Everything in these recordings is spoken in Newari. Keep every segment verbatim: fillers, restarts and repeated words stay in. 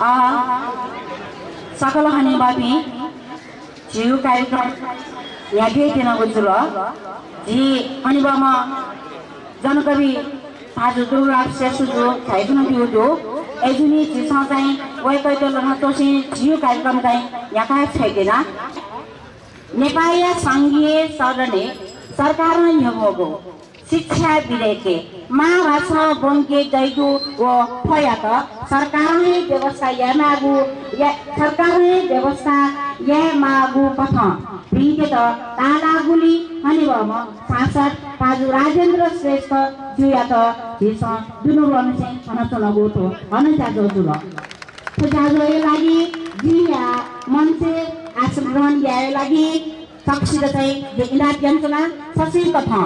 अ, सकल हनेबहःपिं, झीगु कार्यक्रम न्ह्याके त्यनागु जुल। झी हनेबहःम्ह जनकवि भाजु दुर्गाराम श्रेष्ठजु झायाच्वनादीगु दु। अय्‌जूगुलिं झीसं चाहिँ वय्‌कःयात लना च्वंसें झीगु कार्यक्रम चाहिँ न्ह्याका छ्वये त्यना। नेपाःया संघीय चलनय् सरकारं न्ह्यब्वःगु शिक्षा विधेयकय् मांभाषां ब्वंके दइगु व थ्वयात सरकारं हे व्यवस्था यायेमाःगु, या-, सरकारं हे व्यवस्था यायेमाःगु कथं भिंकेत ताःलाःगुलिं हनेबहःम्ह सांसद भाजु राजेन्द्र श्रेष्ठजुयात झीसं दुनुगलंनिसें हनाच्वनागु थ्व हनाज्याझ्वः जुल। थ्व ज्याझ्वःया लागि जिं या मञ्चय् आसन ग्रहण यायेया लागि सकसित चाहिँ जिं इनाप यानाच्वना। ससिकथं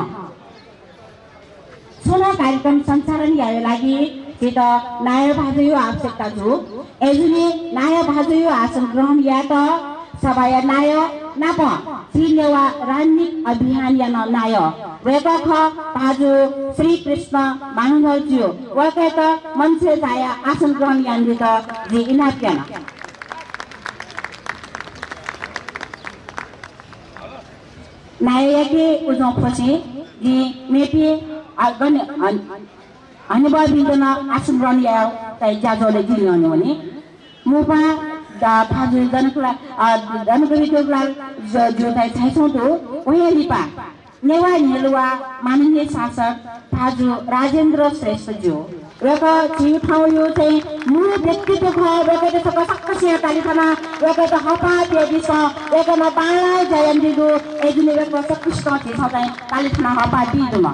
छुं नं कार्यक्रम सञ्चालन यायेया लागि झीत नायः भाजुया आवश्यकता दु। अय्‌जूगुलिं नायः भाजुया आसन ग्रहण यायेत सभाया नायः नापं झी नेवाः राजनीतिक अभियानया नं नायः वय्‌कः खः भाजु श्रीकृष्ण मानन्धरजु। वय्‌कःयात मञ्चय् झायाः आसन ग्रहण यानादीत जिं इनाप याना। नायःयाके उजं फ्वंसें जिं मेपिं अ, गण-, अ, हनेबहःपिन्त नं आसन ग्रहण यायेगु ज्याझ्वलय् जिं न्यने वने। मुपां द-, भाजु जनकला-, अ, जनकवि दुर्गालाल ज-, जु चाहिँ झायाच्वंगु दु। वया लिपा नेवाः न्ह्यलुवा माननीय सांसद भाजु राजेन्द्र श्रेष्ठजु। वय्‌कः झीथाय्‌या चाहिँ मू व्यक्तित्व खः। वय्‌कःयात छकः सकसिनं ताली थानाः वय्‌कःयात हःपाः बियादिसँ। वय्‌कलं बांलाक ज्या यानादीगु, अय्‌जूगुलिं वय्‌कः सकसितं झीसं चाहिँ ताली थानाः हःपाः बी धुन।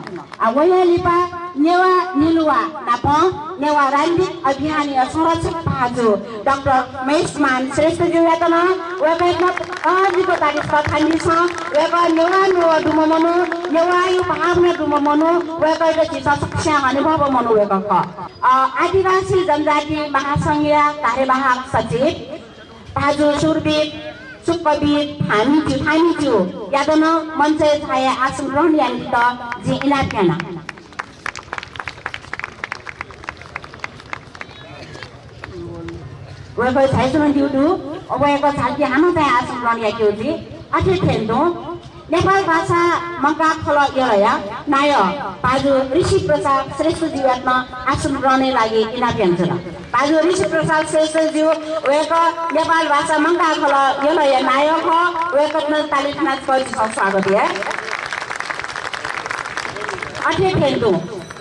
आ, वया लिपा नेवाः न्ह्यलुवा नापं नेवाः राजनीतिक अभियानया संरक्षक भाजु डाक्टर महेशमान श्रेष्ठजुयात नं वय्‌कःयात नं तःजिक ताली थानादिसँ। वय्‌कः नेवाः नुगः दुम्ह मनू, नेवाःया भावना दुम्ह मनू, वय्‌कःयात झीसं सकसिनं हनेबहःम्ह मनू वय्‌कः खः। अ, आदिवासी जनजाति महासंघया कार्यवाहक सचिव भाजु सुरवीर सुक्खवीर थामीजु, थामीजुयात नं मञ्चय् झायाः आसन ग्रहण यानादीत जिं इनाप याना। वय्‌कः झायाच्वनादीगु दु। अ, वय्‌कः झालकि हानं चाहिँ आसन ग्रहण याकेगु जुइ। अथे थें तुं नेपाल भाषा मंकाः खलः यलया नायः भाजु ऋषि प्रसाद श्रेष्ठजुयात नं आसन ग्रहणया लागि इनाप यानाच्वना। भाजु ऋषि प्रसाद श्रेष्ठजु, वय्‌कः नेपाल भाषा मंकाः खलः यलया नायः खः। वय्‌कःयात नं ताली थानाः झीसं स्वागत याये। अथे थें तुं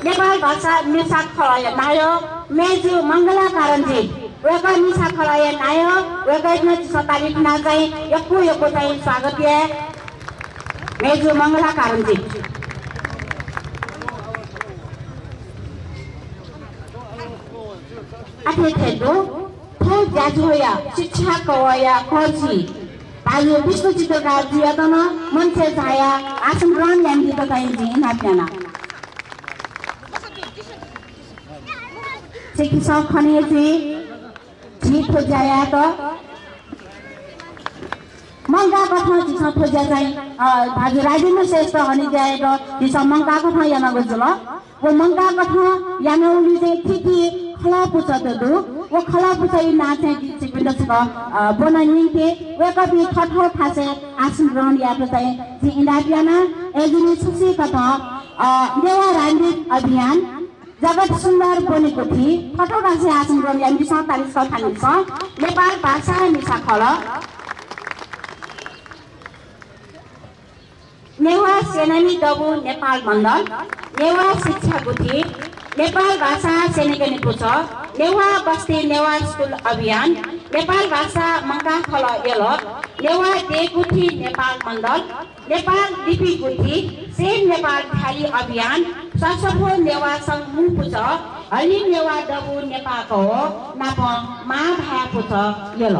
नेपाल भाषा मिसा खलःया नायः मय्‌जु मंगला कारञ्जित, वय्‌कः मिसा खलःया नायः, वय्‌कःयात नं झीसं ताली थानाः चाहिँ यक्व यक्व चाहिँ स्वागत याये। मय्‌जु मंगला कारञ्जित। अथे थें तुं थ्व ज्याझ्वःया शिक्षा कवःया कःछि भाजु विष्णु चित्रकारजुयात नं मञ्चय् झायाः आसन ग्रहण यानादीत चाहिँ जिं इनाप याना। छिकपिन्सं खने जुइ, झी थ्व ज्या यायेत मंकाः कथं झीसं थ्व ज्या चाहिँ, अ, भाजु राजेन्द्र श्रेष्ठ हनेज्यायात झीसं मंकाः कथं यानागु जुल। व मंकाः कथं यानागुलिं चाहिँ थीथी खलः पुचःत दु। व खलः पुचःया नां चाहिँ जिं छिकपिन्त छकः, अ, ब्वना न्यंके। वय्‌कःपिं थःथःगु थासय् आसन ग्रहण यायेत चाहिँ जिं इनाप याना। अय्‌जूगुलिं ससिकथं, अ, नेवाः राजनीतिक अभियान जगत सुन्दर ब्वनेगुथि थःथःगु थासय् आसन ग्रहण यानादिसँ, ताली थानादिसँ। नेपाल भाषा मिसा खलः, नेवाः सेनानी दबू नेपाल मण्डल, नेवाः शिक्षा गुथि, नेपाल भाषा स्यनेकने पुचः, नेवाः बस्ती नेवाः स्कुल अभियान, नेपाल भाषा मंकाः खलः यल, नेवाः देय् गुथि नेपाल मण्डल, नेपाल लिपि गुथि, Save Nepal Valley अभियान, ससःफू नेवाः संघ मू पुचः, हलिं नेवाः दबू नेपाः कवः नापं मांभाय् पुचः यल।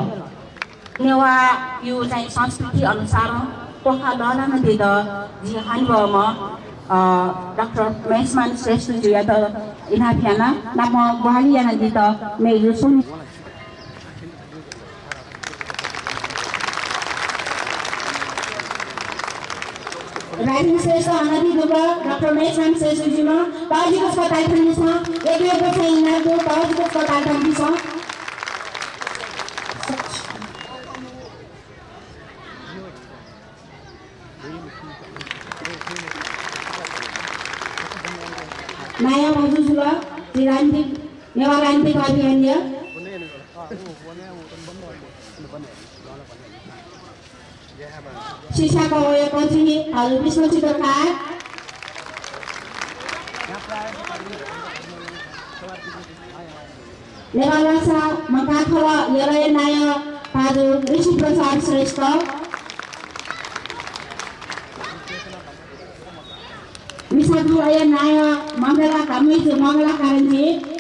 नेवाःया चाहिँ संस्कृति अनुसारं क्वखाः लःल्हानादीत झी हनेबहःम्ह, अ, डाक्टर महेशमान श्रेष्ठजुयात इनाप याना, नापं ग्वाहालि यानादीत मय्‌जु सोनी राजेन्द्र श्रेष्ठ हनादी दुगु डाक्टर महेशमान श्रेष्ठजुयात नं तःजिक छकः ताली थानादिसँ। यक्व यक्व चाहिँ इनाप दु, तःजिक छकः ताली थानादिसँ। राजनीतिक, नेवाः राजनीतिक अभियानया शीर्षक वया कजि भाजु विष्णु चित्रकार। नेपाल भाषा मंकाः खलः यलया नायः भाजु ऋषि प्रसाद श्रेष्ठ। मिसा खलःया नायः मंगला, कामिजु मंगला कारञ्जित।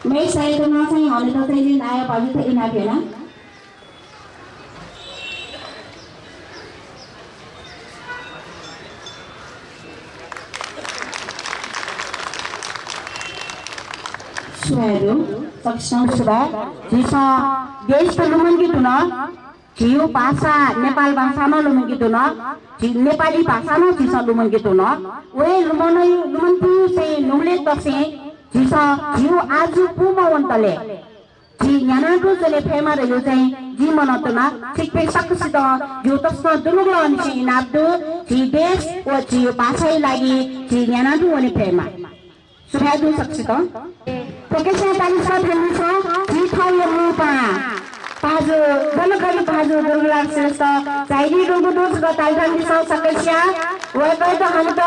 मेगु साहित्यं चाहिँ हनेत चाहिँ जि नायः भाजुयात इनाप याना। सुभाय् दु, सकसितं सुभाय्। झीसं देश त लुमंके धुन, झीगु भाषा नेपाल भाषा नं लुमंके धुन, झी नेपाली भाषा नं झीसं लुमंके धुन। व हे लुमन, लुमंतुसें नुगलय् तसें झीसं झीगु आजु पूम्ह वंतले झी न्ह्यानातुं च्वने फयेमा धइगु चाहिँ जिं मनंतुना। छिकपिं सकसितं जिगु तसकं दुनुगलंनिसें इनाप दु। झी देश व झी भाषाया लागि झी न्ह्यानातुं वने फयेमा। सुभाय् दु सकसितं। फुक्कसियां तालिसं थानादिसँ। झी थौंया मू पाहां भाजु, जनकवि भाजु दुर्गालाल श्रेष्ठ झायादीगु दु। छकः तालिसं थानादिसँ सकसियां। वय्कःयात हनेत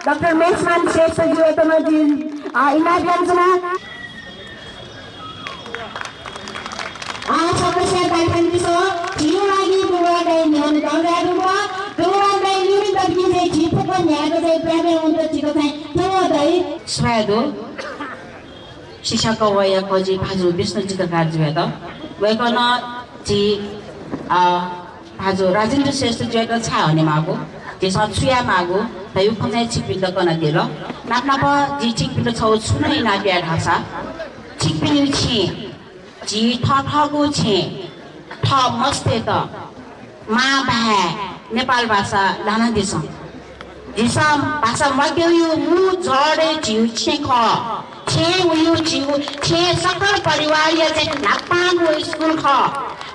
डाक्टर मेषमान श्रेष्ठजुयात नं जिं, अ, इनाप यानाच्वना। आः सकसियां तालिसं थानादिसँ। झीगु लागि दुर्गालाल दाइ न्ह्यःने दं झायादीगु दु। दुर्गालाल दाइ नियमित दबुलिइ चाहिँ झी फुक्क न्ह्यायेत चाहिँ प्याय् वनेत झीत चाहिँ थ्यंगु दइ। सुभाय् दु। शीर्षक वया कजि भाजु विष्णु चित्रकारजुयात। वय्कलं झी, अ, भाजु राजेन्द्र श्रेष्ठजुयात छाय् हनेमाःगु, झीसं छु यायेमाःगु धइगु खँ चाहिँ छिकपिन्त कनादिल। नाप नाप जिं छिकपिन्त छगू छुं नं इनाप याये धाःसा, छिकपिनिगु छेँय्, झी थःथःगु छेँय् थः मस्तय्त मांभाय् नेपाल भाषा ल्हानादिसँ। झीसं भाषा मक्यंगु मू जडय् झीगु छेँ खः। छेँ वइगु झीगु छेँ सकल परिवारया चाहिँ न्हापांगु स्कुल खः।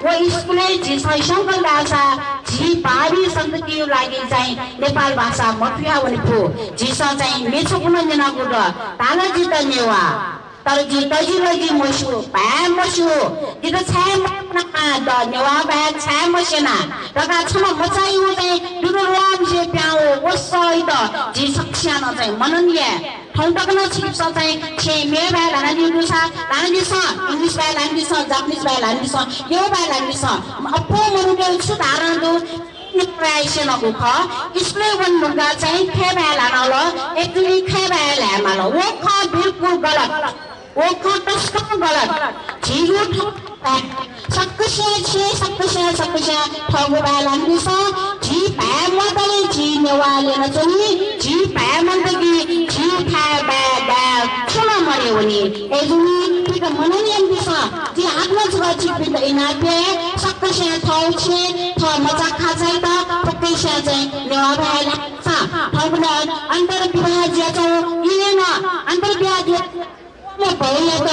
व स्कुलय् झीसं स्यंकल धाःसा झी भावी सन्ततिया लागि चाहिँ नेपाल भाषा मथुया वने फु। झीसं चाहिँ मेछपु नं न्यनागु दु। धाल जितः नेवाः। तर जि तजिलजि मस्यू, भाय् मस्यू, जितः छाय् मस्यना, द नेवाः भाय् छाय् मस्यना धकाः छम्ह मचायागु चाहिँ दुनुगलंनिसें प्याहां वःगु वसःयात झी सकसियां नं चाहिँ मनन याये। थौं तक नं छिकपिन्सं चाहिँ छेँय् मेगु भाय् ल्हानादीगु दुसा ल्हानादिसँ, English भाय् ल्हानादिसँ, Japanese भाय् ल्हानादिसँ, यःगु भाय् ल्हानादिसँ। अप्वः मनूतय्गु छु धारणा दु, नेवाः भाय् स्यनागु खः। स्कुलय् वने धुंकाः चाहिँ खय् भाय् ल्हानाहल, actually खय् भाय् ल्हायेमाल। व खँ बिल्कुल गलत। व खँ तसकं गलत। झीगु थःगु भाय्, सकसियां छेँ, सकसियां, सकसियां थःगु भाय् ल्हानादिसँ। झी भाय् मदले झी नेवाः ल्यनाच्वनी। झी भाय् मन्त कि झी थाय् भाय् दाय् छुं नं मदयेवनी। अय्जूगुलिं छिकपिं मनन यानादिसँ। जिं हाकनं छकः छिकपिन्त इनाप याये, सकसियां थःगु छेँ, थः मचाखाचायात फुक्कसियां चाहिँ नेवाः भाय् ल्हानादिसँ। थौंकन्हय् अन्तर्विवाह जुयाच्वंगु, इलय् नं अन्तर्विवाह जुया वःम्ह भौयात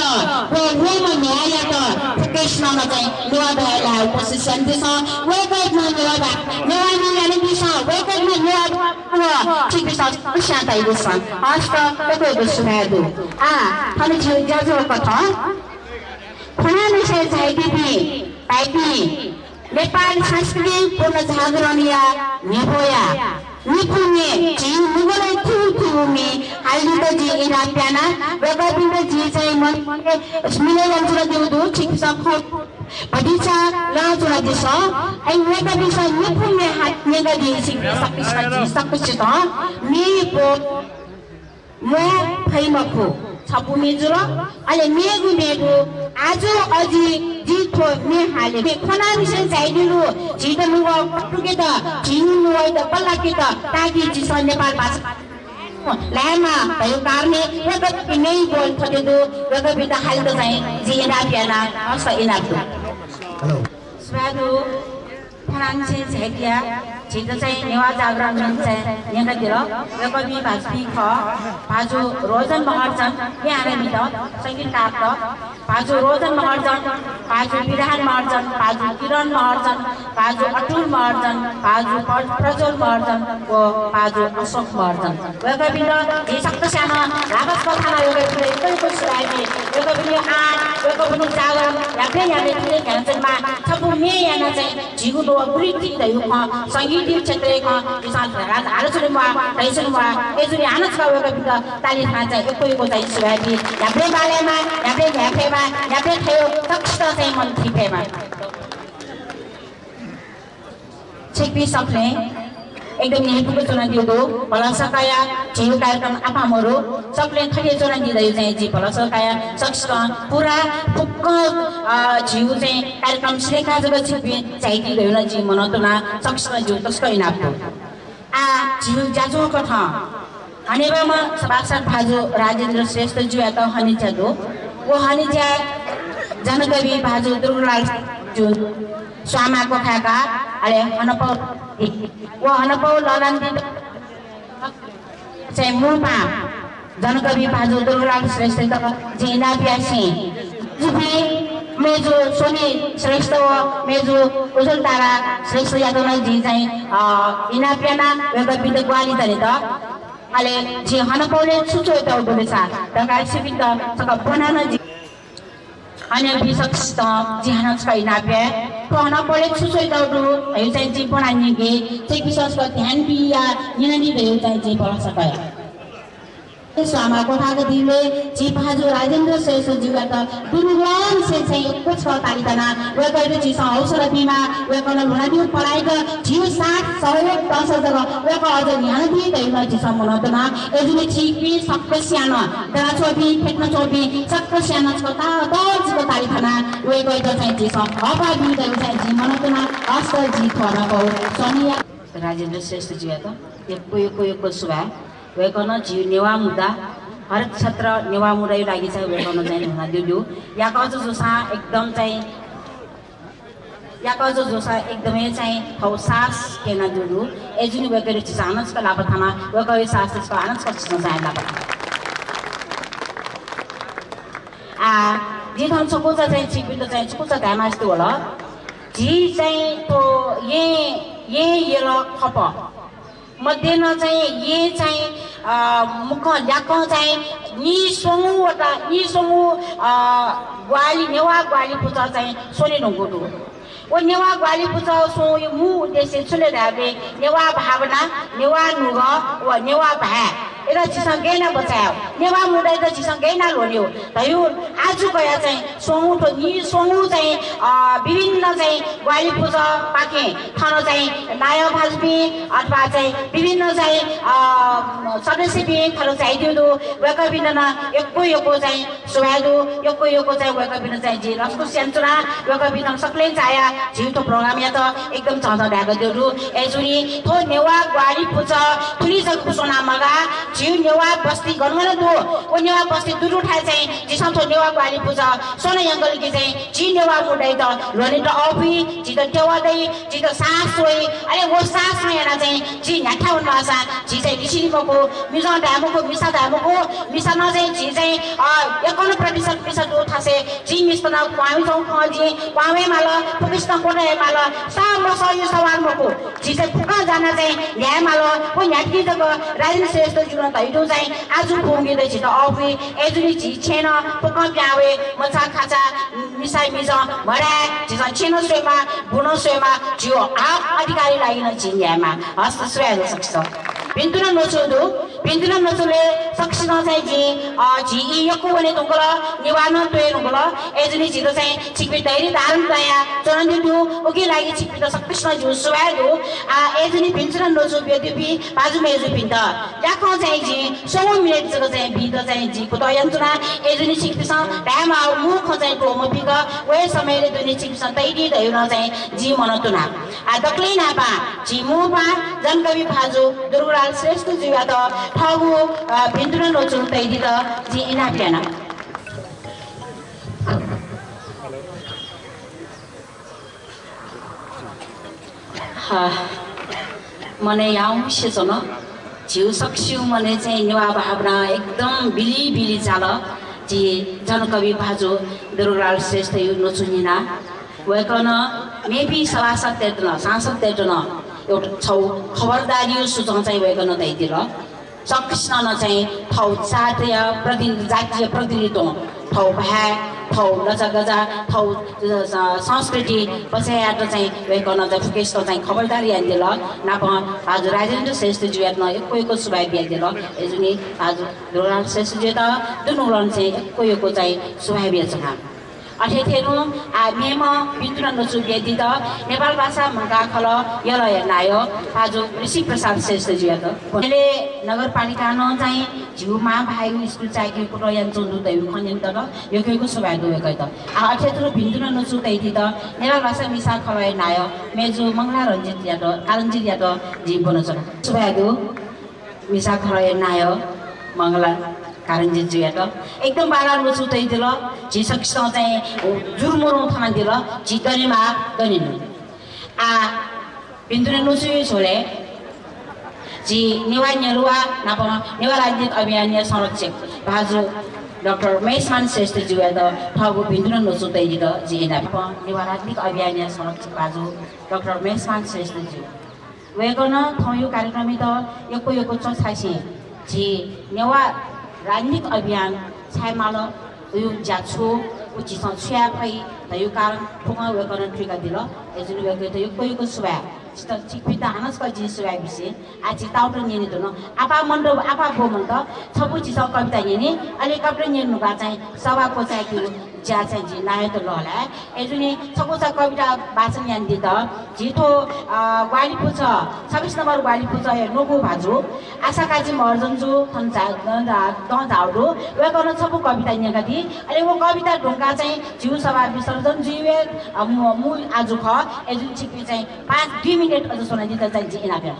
व वःम्ह म्ह्याय्‌यात फुक्कसिनं नं चाहिँ नेवाः भाय् ल्हायेगु कोसिस यानादिसँ। वय्कःयात नं नेवाः भाय्, नेवाः म्ये यानादिसँ। वय्कःयात नं नेवाः भाय् व छिकपिन्सं सकसियां ताइदिसँ। हस्त यक्व यक्व सुभाय् दु। आः थन झी ज्याझ्वः कथं ख्वनांनिसें झायादीपिं भाइपिं नेपाल सांस्कृतिक पुनर्जागरणया न्ह्यब्वया निपु म्ये झी नुगलय् थीथी म्ये हालादीत जिं इनाप याना। वय्कःपिन्त जिं चाहिँ मन मिलय् यानाच्वनादीगु दु। छिकपिन्सं खँ भतिचा लनाच्वनादिसँ। अले वय्कःपिन्सं निपु म्ये हालादीगु सकसितं, सकसितं म्ये ब्व म्वाये फइ मखु। छपु म्ये जुल, अले मेगु मेगु आजु अजि जि थ्व म्ये हाले। म्ये ख्वनांनिसें झायादीगु झीत नुगः कटुकेत, झीगु नुगःयात बल्लाकेत, ताकि झीसं नेपाल भाषा ल्हायेमा धइगु कारणं वय्कःपिं मेगु बोल थथे दु। वय्कःपिन्त हालेत चाहिँ जिं इनाप याना, हस्त इनाप दु। हेलो। सुभाय् दु। ख्वनांनिसें झायादिया झीत चाहिँ नेवाः जागरण चाहिँ न्यंकादिल। वय्कःपिं भाजुपिं खः, भाजु रोजन महर्जन, पिहां न्यनादिल, संगीतकार खः। भाजु रोजन महर्जन, भाजु विधान महर्जन, भाजु किरण महर्जन, भाजु अतुल महर्जन, भाजु प्र-, प्रज्वल महर्जन व भाजु अशोक महर्जन। वय्कःपिन्त झी सकसिनं ल्हाबास कथं वय्कःपिन्त यक्व यक्व सुभाय् बी। वय्कःपिनि आँट, वय्कःपिनि जागरण न्ह्याबलें न्ह्याबलें थुलि न्ह्यानाच्वनेमाः। छपु म्ये यानाः चाहिँ झीगु नुगः गुलि तिनि धइगु खँ, संगीतया क्षेत्रय् खँ, झीसं हालाच्वनेमाः, धयाच्वनेमाः। अय्जूगुलिं हानं छकः वय्कःपिन्त ताली थानाः चाहिँ यक्व यक्व चाहिँ सुभाय् बी। न्ह्याबलें बांलायेमाः, न्ह्याबलें न्ह्याये फयेमाः, न्ह्याबलें थ्यंगु सकसितं चाहिँ मन थी फयेमाः। छिकपिं सकलें एकदम न्ह्यइपुक च्वनादिउ दु। भलसा कयाः झीगु कार्यक्रम आपाः मरु, सकलें थथे च्वनादी धइगु चाहिँ जिं भलसा कयाः सकसितं पुरा फुक्क, अ, झीगु चाहिँ कार्यक्रम सिधय्काः जक छिकपिं झायादी धइगु नं जिं मनंतुना। सकसितं जिगु तसकं इनाप दु। आः झीगु ज्याझ्वः कथं हनेबहःम्ह सभासद भाजु राजेन्द्र श्रेष्ठजुयात हनेज्या दु। व हनेज्या जनकवि भाजु दुर्गालालजुं स्वांमाः क्वखाय्काः, अले हनपौ, व हनपौ लःल्हानादी चाहिँ मू पाहां जनकवि भाजु दुर्गालाल श्रेष्ठयात जिं इनाप यासें, जिपिं मेजु सोनी श्रेष्ठ व मेजु उज्ज्वल तारा श्रेष्ठयात नं जिं चाहिँ, अ, इनाप याना वय्कःपिन्त ग्वाहालि तनेत। अले जिं हनपौलय् छु च्वयातःगु दु ले सा धकाः छिकपिन्त छकः ब्वनाः नं जिं हनेबी सकसितं जिं हानं छकः इनाप याये। थ्व हनपौलय् छु च्वयातःगु दु धइगु चाहिँ जिं ब्वना न्यंके, छिकपिन्सं छकः ध्यान बियाः न्यनादी धइगु चाहिँ जिं भलसा कया। स्वांमाः क्वखाय्कादीबलय् झी भाजु राजेन्द्र श्रेष्ठजुयात दुनुगलंनिसें चाहिँ यक्व छकः ताली थानाः वय्कःयात झीसं हौसला बीमाः। वय्कलं ल्ह्वनादीगु पलाः झीगु साथ सहयोग तःसा जक वय्कः अझ न्ह्यानादी धइगु नं झीसं मनंतुना। अय्जूगुलिं छिकपिं सकसियां नं, दनाच्वंपिं, फ्यतुनाच्वंपिं सकसियां नं छकः तःजिक ताली थानाः वय्कःयात चाहिँ झीसं हःपाः बी धइगु चाहिँ जिं मनंतुना। हस्त, जिं थ्व हनपौ स्वांमाः राजेन्द्र श्रेष्ठजुयात यक्व यक्व यक्व सुभाय्। वय्कलं झीगु नेवाः मुद्दा, हरेक क्षेत्र नेवाः मुद्दाया लागि चाहिँ वय्कलं चाहिँ ल्ह्वनादीगु दु। याकःचा जूसां एकदम चाहिँ, याकःचा जूसां एकदमै चाहिँ थःगु साहस क्यनादीगु दु। अय्जूगुलिं वय्कःयात झीसं हानं छकः लापा थानाः, वय्कःया साहसयात छकः हानं छकः झीसं चाहिँ लापा थानाः। आः, जिं थन छकूचा चाहिँ छिकपिन्त चाहिँ छकूचा धायेमास्ति वल। झी चाहिँ थ्व येँ, येँ यल खप मध्ये नं चाहिँ येँ चाहिँ, अ, मुखं ल्याखं चाहिँ नीस्वंगू वटा, नीस्वंगू, अ, ग्वाहालि, नेवाः ग्वाहालि पुचः चाहिँ स्वने धुंकूगु दु। व नेवाः ग्वाहालि पुचः स्वंगुया मू उद्देश्य छु ले धायेबलय् नेवाः भावना, नेवाः नुगः व नेवाः भाय्‌यात झीसं गय् यानाः बचय् यायेगु, नेवाः मुद्दायात झीसं गय् यानाः ल्ह्वनेगु धइगु आजु कयाः चाहिँ स्वंगू, थ्व नीस्वंगू चाहिँ, अ, विभिन्न चाहिँ ग्वाहालि पुचःपाखें थन चाहिँ नायः भाजुपिं अथवा चाहिँ विभिन्न चाहिँ, अ, सदस्यपिं थन झायादीगु दु। वय्कःपिन्त नं यक्व यक्व चाहिँ सुभाय् दु। यक्व यक्व चाहिँ वय्कःपिन्त चाहिँ जिं लसकुस यानाच्वना। वय्कःपिन्त सकलें झायाः झीगु थ्व program-यात एकदम झःझः धायेकादीगु दु। अय्जूगुलिं थ्व नेवाः ग्वाहालि पुचः थुलि जक स्वना मगाः, झीगु नेवाः बस्ती गन गन दु, व नेवाः बस्ती दुगु दुथाय् चाहिँ झीसं थ्व नेवाः ग्वाहालि पुचः स्वना यंकल कि चाहिँ झी नेवाः मुद्दायात ल्ह्वनेत अःपुइ, झीत तेवा दइ, झीत साहस वइ। अले व साहसं यानाः चाहिँ झी न्ह्याथाय् वनेमाःसा झी चाहिँ लिसिनि मखु, मिजं धाये मखु, मिसा धाये मखु, मिसा नं चाहिँ झी चाहिँ, अ, एकाउन्न प्रतिशत मिसा दुगु थासय् झी मिस्त नं क्वहां वइच्वंगु खः। झी क्वहां वये माल, फुक्कसितं क्वता हये माल, सः मसःया सवाल मखु। झी चाहिँ फुक्कं जानाः चाहिँ न्ह्याये माल। व न्ह्याथुकी जक राजेन्द्र श्रेष्ठजुं नं धयादीगु चाहिँ आजु पूवंकेत झीत अःपुइ। अय्जूगुलिं झी छेँय् नं फुक्कं पिहां वये, मचा खाचा, मिसा मिजं मधाये, झीसं छेँ नं स्वयेमाः, बु नं स्वयेमाः, झीगु हक अधिकारया लागि नं झी न्ह्यायेमाः। हस्त, सुभाय् दु सकसितं। भिन्तुना न्वचु दु। भिन्तुना न्वचुलय् सकसितं चाहिँ जिं, अ, झी ई यक्व वने धुंकल, नेवाः नं त्वये धुंकल। अय्जूगुलिं झीत चाहिँ छिकपिं धैर्य धारण यानाः च्वनादीगु दु। उकिया लागि छिकपिन्त सकसितं जिगु सुभाय् दु। आ, अय्जूगुलिं भिन्तुना न्वचु ब्यूपिं भाजु मय्जुपिन्त ल्याखं चाहिँ जिं स्वंगू मिनेट जक चाहिँ बीत चाहिँ जिं कुतः यानाच्वना। अय्जूगुलिं छिकपिन्सं धायेमाःगु मू खँ चाहिँ त्वःमफिक, व हे समयय् दुने छिकपिन्सं तयादी धयागु नं चाहिँ जिं मनंतुना। आ, दकलय् न्हापां झी मू पाहां जनकवि भाजु दुर्गालाल श्रेष्ठजुयात थःगु, अ, भिन्तुना न्वचु तयादीत जिं इनाप याना। हा। मनय् याउँसे च्वन। झीगु सकसिगु मनय् चाहिँ नेवाः भावना एकदम बिलिबिलि झाल। झी जनकवि भाजु दुर्गालाल श्रेष्ठया न्वचु न्यना। वय्कलं मेपिं सभासदतय्त नं, सांसदतय्त नं एउटा छौ खबरदारीया सुचं चाहिँ वय्कलं धयादिल। सकसिनं नं चाहिँ थौ जातीय प्रतिनिधि, जातीय प्रतिनिधित्व, थौ भाय्, थौ लजागजा, थौ, अ, संस्कृति बचय् यायेत चाहिँ वय्कलं चाहिँ फुक्कसित चाहिँ खबरदारी यानादिल। नापं भाजु राजेन्द्र श्रेष्ठजुयात नं यक्व यक्व सुभाय् बियादिल। अय्जूगुलिं भाजु दुर्गालाल श्रेष्ठजुयात दुनुगलंनिसें यक्व यक्व चाहिँ सुभाय् बियाच्वना। अथे थें तुं आः मेम्ह भिन्तुना न्वचु बियादीत नेपाल भाषा मंकाः खलः यलया नायः भाजु ऋषि प्रसाद श्रेष्ठजुयात। अले नगरपालिकां नं चाहिँ झीगु मां भाय्‌या स्कुल चाय्‌केगु कुतः यानाच्वंगु दु धइगु खँ न्यनातल। यक्व यक्व सुभाय् दु वय्कःयात। आः अथे थें तुं भिन्तुना न्वचु तयादीत नेपाल भाषा मिसाः खलःया नायः मेजु मंगला रञ्जितयात, कारञ्जितयात जिं ब्वनाच्वना। सुभाय् दु। मिसाः खलःया नायः मंगला कारञ्जितजुयात एकदम बांलाः न्वचु तयादिल। झी सकसितं चाहिँ जुरुमुरुं थनादिल। झी दनेमाः दनेनु। आः भिन्तुना न्वचुया झ्वलय् झी नेवाः न्ह्यलुवा नाप नेवाः राजनीतिक अभियानया संरक्षक भाजु डाक्टर महेशमान श्रेष्ठजुयात थःगु भिन्तुना न्वचु तयादीत जिं इनाप। नेवाः राजनीतिक अभियानया संरक्षक भाजु डाक्टर महेशमान श्रेष्ठजु। वय्कलं थौंया कार्यक्रमयात यक्व यक्व च्वछासें झी नेवाः राजनीतिक अभियान छाय् माल, उया ज्या छु, व झीसं छु याये फइ धइगु कारण फुक्कं वय्कलं थुइकादिल। अय्जूगुलिं वय्कःयात यक्व यक्व सुभाय्। छित छिकपिन्त हानं छकः जिं सुभाय् बिसें आः झी ताःतुं न्यने धुन। आपाः मन्त, आपाः ब्वः मन्त, छपु झीसं कविता न्यने, अले कविता न्यने धुंकाः चाहिँ सभा क्वचाय्‌केगु ज्या चाहिँ जिं नायःयात लःल्हाये। अय्जूगुलिं छकूचा कविता वाचन यानादीत झी थ्व, अ, ग्वाहालि पुचः, छब्बिस नम्बर ग्वाहालि पुचःया न्वकू भाजु आशाकाजी महर्जनजु थन झा-, दँ झा-, दँ झाःगु दु। वय्कलं छपु कविता न्यंकादी। अले व कविता धुंकाः चाहिँ झीगु सभा विसर्जन जुइ वये, अ, मू, मू आजु खः। अय्जूगुलिं छिकपिं चाहिँ पाँच, दुई मिनेट अझ स्वनादीत चाहिँ जिं इनाप याना।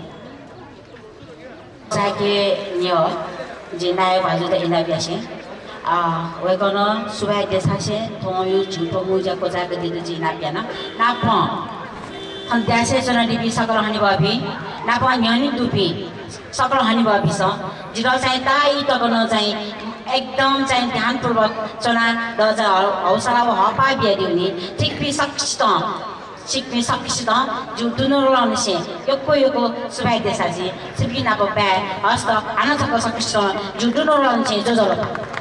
चाय्‌के न्ह्यः जिं नायः भाजुयात इनाप यासें, अ, वय्कलं सुभाय् देछासें थौंया झीगु थ्व मू ज्या क्वचाय्‌कादीत जिं इनाप याना। नापं थन देशय् च्वनादीपिं सकल हनेबहःपिं, नापं न्ह्यःने दुपिं सकल हनेबहःपिन्सं जितः चाहिँ ताःई तक नं चाहिँ एकदम चाहिँ ध्यानपूर्वक च्वनाः दःचा हौ-, हौसला व हःपाः बियादीगुलिं छिकपिं सकसितं छिकपिं सकसितं जिगु दुनुगलंनिसें यक्व यक्व सुभाय् देछासें छिकपिं नाप bye। हस्त, हानं छकः सकसितं जिगु दुनुगलंनिसें ज्वजलपा।